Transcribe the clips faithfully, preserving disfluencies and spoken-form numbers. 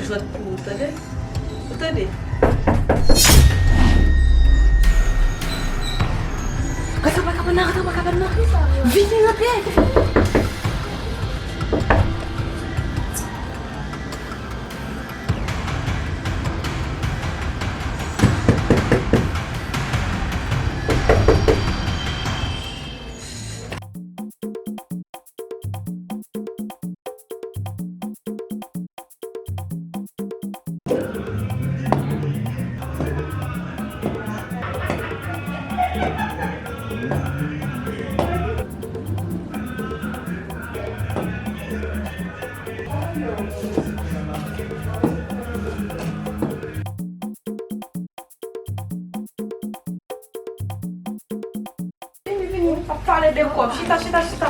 Jwèt pou ou, tande? Ou tande? Rantre pa kabann nan, rantre pa kabann nan. Vini, rantre. Vini, vini, ap pale de kòb. Chita, chita, chita.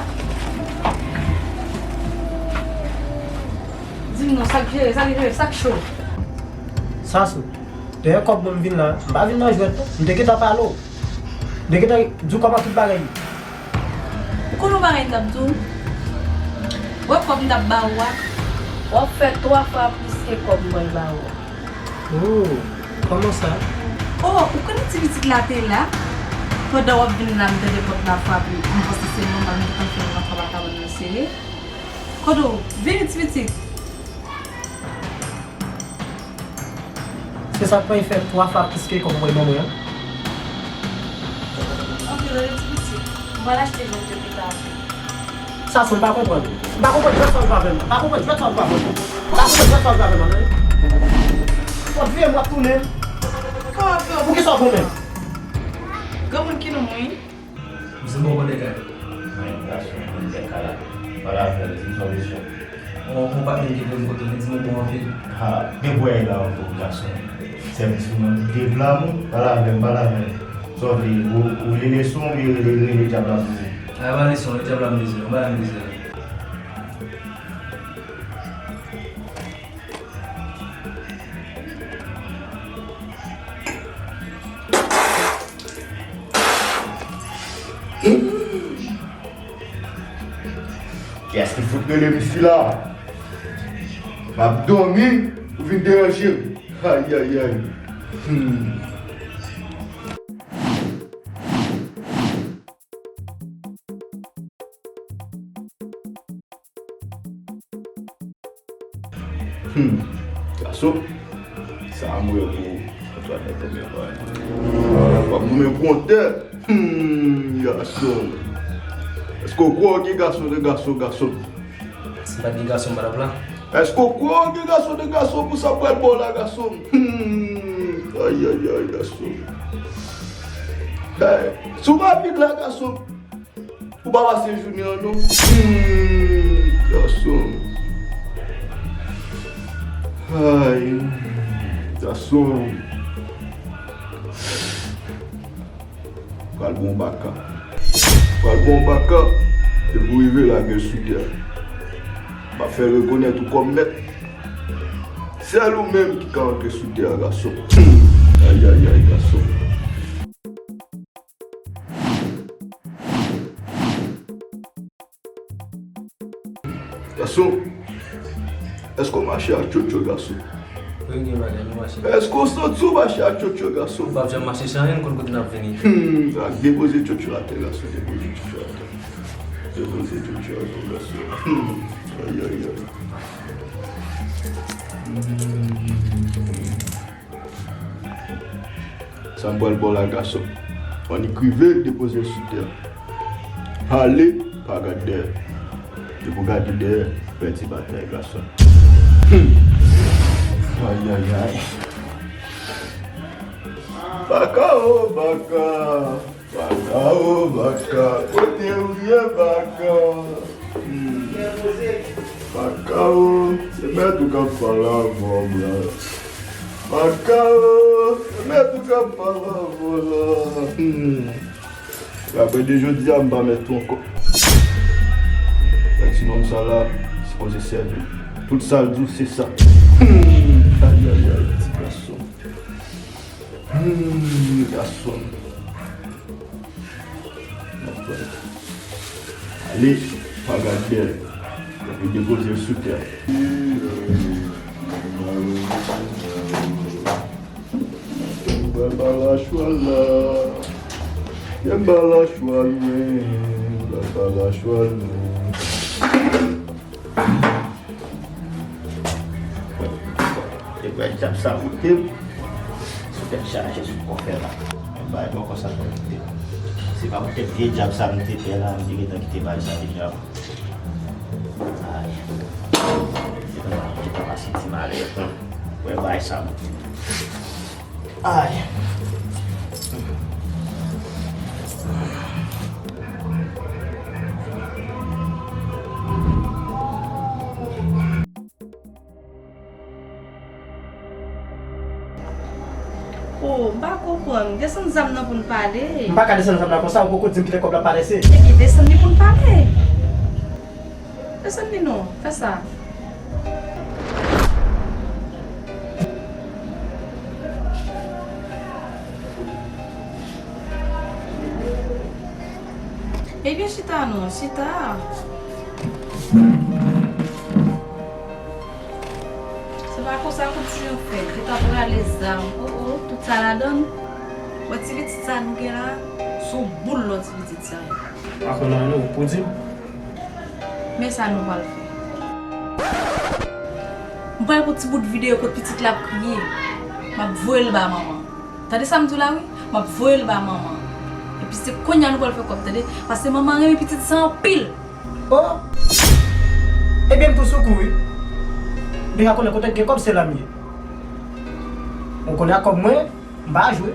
Di m non, sa k jere, sa k jere, sa k cho? Sasou, dèyè kòb mwen m vin la, m pa vin nan jwèt non. M te gentan pale w. M te gentan di w kòman tout bagay ye. Ou konn yon bagay m t ap di w? Wè kòb m t ap ba ou a, w ap fè twa fwa plis ke kòb m pral ba ou a. Oh, kòman sa? Oh, ou konnen ti pitit la te la? Pandan w ap vin la, m tande pòt la frape. M panse se manman m ki t ap fè m rantre anba kabann nan sere. Kote w? Vini, ti pitit. Se sa k fè l fè twa fwa plis ke kòb mwen ban mwen an. Anpil rete ti pitit. M pral achte jwèt yo pita. Sasou, m pa konprann. M pa konprann jwèt sa w jwe avè m. M pa konprann jwèt sa w jwe avè m. M pa konprann jwèt sa w jwe avè m, non. W ap veye m, w ap tounen m. Poukisa w tounen m? Granmoun ki nonm ou ye? M se bon kote kay. Men gason, mwen fè kala. Pale avè l, di m sa w bezwen. On, on patnè m ki voye m kote w, li di m ou bon anpil. Ha, gen pou w la ankò, gason. Sèvis ou nan tout de vlam ou, pale avè m, pale avè m. Sa w vle, ou, ou vle leson, ou vle rele, rele dyab la pou mwen? A, pa leson, rele dyab la m bezwen, ou pa m bezwen. Kiyès ki fout rele m isi la? M ap dòmi, ou vin deranje m. Ayayay. Hmm. Hmm. Gason, sa a m wè pou Antoinette mwen. W ap goumen pou yon tè. Hmm, gason. Èske w kwè w gen gason de gason, gason? Si m pa t gen gason, m pa t ap la. Èske w kwè w gen gason de gason pou sa m pral ba w la, gason? Hmm, ayayay, gason. Hey, si w pa vin la, gason, ou pa pase jounen an, non. Hmm, gason. Ay, gason. Pral bon baka. Pral bon baka. Depi w rive lage sou tè a. M ap fè rekonèt ou kòm mèt. Sèl ou menm ki ka antre sou tè a, gason. Ayayay, gason. Gason, èske w mache ak tchotcho, gason? Wi, gen bagay, nou mache. Èske w santi w mache ak tchotcho, gason? M p ap janm mache san anyen, m konn kote n ap vini. Hmm, ak depoze tchotcho atè, gason, depoze tchotcho atè. Depoze tchotcho atè, gason. Hmm, ayayay. Hmm. Sa m pral ba w la, gason. Annik rive depoze l sou tè. Ale, pa gad dèyè. Depi w gade dèyè, pèdi batay, gason. Hmm. Ayayay. Baka o, baka. Baka o, baka, kote w ye, baka? Hmm. Baka o, se mèt ou k ap pale avè m la. Baka o, se mèt ou k ap pale avè w la. Hmm. Apre de jodi a, m pa mèt ou ankò. Fè ti nonm sa la, sipoze sèvi. Tout sa l di w, se sa. Hmm. Ayayay, ti gason. Hmm, gason. Ale, pa gad dèyè. Epi depoze l sou tè. Baba la chwal la. Yè baba la chwal mwen. Baba la chwal mwen. Te pral djab sa moute m. Sou tèt chaje sou kòfè la. Men bay bò konsa fè moute m. Se pa poutèt vye djab sa m te pè la, m te gentan kite bay sa deja. Ay. Se nan la ki ta pase ti malè. Wè bay sa moute m. Ay. Oh, m pa konprann. Desann zam nan pou n pale. M pa ka desann zam nan konsa, ou poko di m kilè kòb la parèse. Ebyen, desann li pou n pale. Desann li non, fè sa. Ebyen, chita non, chita. Se pa konsa kout ti yo fèt. Yo t ap rale zam. Oh, oh, tout sa ladan l. Wè ti pitit sa nou gen la, se yon boul lò ti pitit sa ye. Pa konn anyen non, pou di m. Men sa nou pral fè. M pral pran ti bout videyo kot pitit la ap kriye. M ap voye l ba manman. Tande sa m di w la wi, m ap voye l ba manman. Epi se kounye a nou pral fè kòb, tande? Paske manman renmen pitit sa anpil. Oh! Ebyen, m tou sou kou, wi. M deja konnen kote k gen kòb, se la m ye. Ou konnen ak kòb mwen, m pa jwe.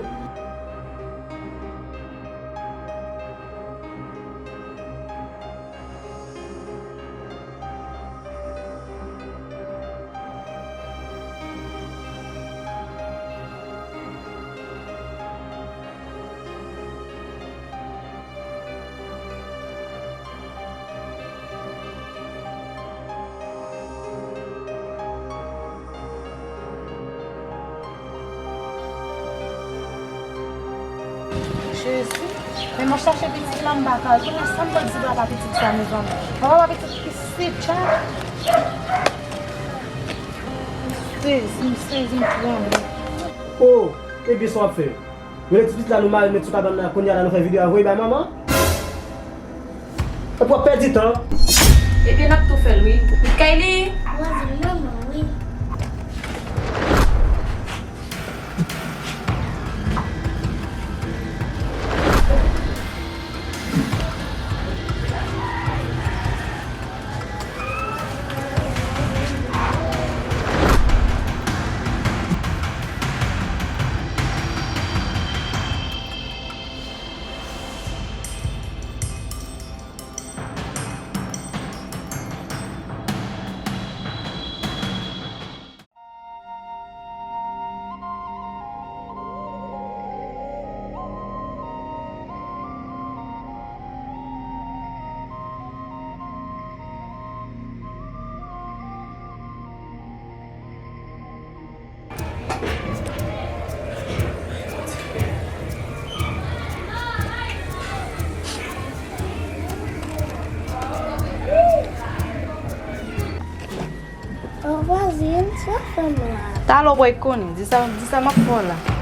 Jezi, men mwen chache pitit la, m pa ka jwenn. Sa m pral di papa pitit sa, mezanmi? Papa pitit ki se tcha. M sezi, m sezi, m tranble. Oh, ebyen sa w ap fè? Rele ti pitit la, nou mare l met sou kabann nan, kounye a la nou fè videyo a voye bay manman. Epi w ap pèdi tan. Ebyen, n ap tou fè l, wi. Wi, Kayli. Mwen di manman, wi. O vwazin, sa w ap fè m la? Talè w pral konnen, di sa, di sa m ap fè w la.